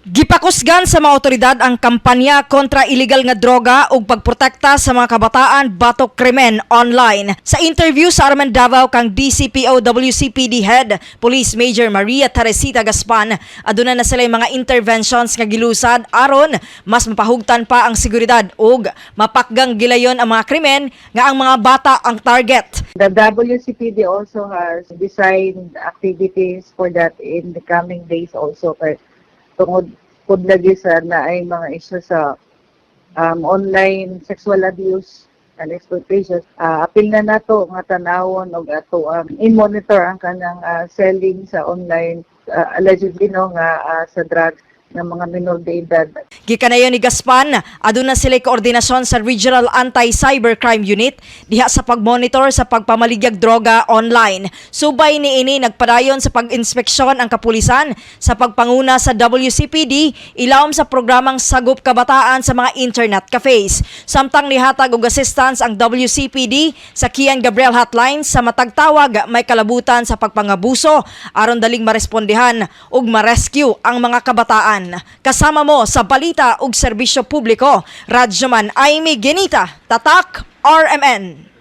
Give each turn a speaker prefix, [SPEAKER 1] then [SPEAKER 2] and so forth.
[SPEAKER 1] Gipakusgan sa mga otoridad ang kampanya kontra illegal nga droga ug pagprotekta sa mga kabataan batok krimen online. Sa interview sa RMN Davao kang DCPO WCPD Head Police Major Maria Teresita Gaspan, aduna na sila mga interventions nga gilusad aron mas mapahugtan pa ang seguridad ug mapakgang gilayon ang mga krimen nga ang mga bata ang target.
[SPEAKER 2] The WCPD also has designed activities for that in the coming days also kay tungod pud lagi sa naay mga issue sa online sexual abuse and exploitation. Apil na nato nga tanawon og ato i-monitor ang kanang selling sa online, allegedly, no, nga sa drugs ng mga minor de edad.
[SPEAKER 1] Gikanayon ni Gaspan, aduna sila koordinasyon sa Regional Anti-Cybercrime Unit diha sa pagmonitor sa pagpamaligyag droga online. Subay niini, nagpadayon sa pag-inspeksyon ang kapulisan sa pagpanguna sa WCPD ilawom sa programang Sagop Kabataan sa mga internet cafes. Samtang nihatag og assistance ang WCPD sa Kian Gabriel Hotline sa matag tawag may kalabutan sa pagpangabuso aron daling marespondehan ug ma-rescue ang mga kabataan. Kasama mo sa balita ug serbisyo publiko, Radyoman Amy Genita, Tatak RMN.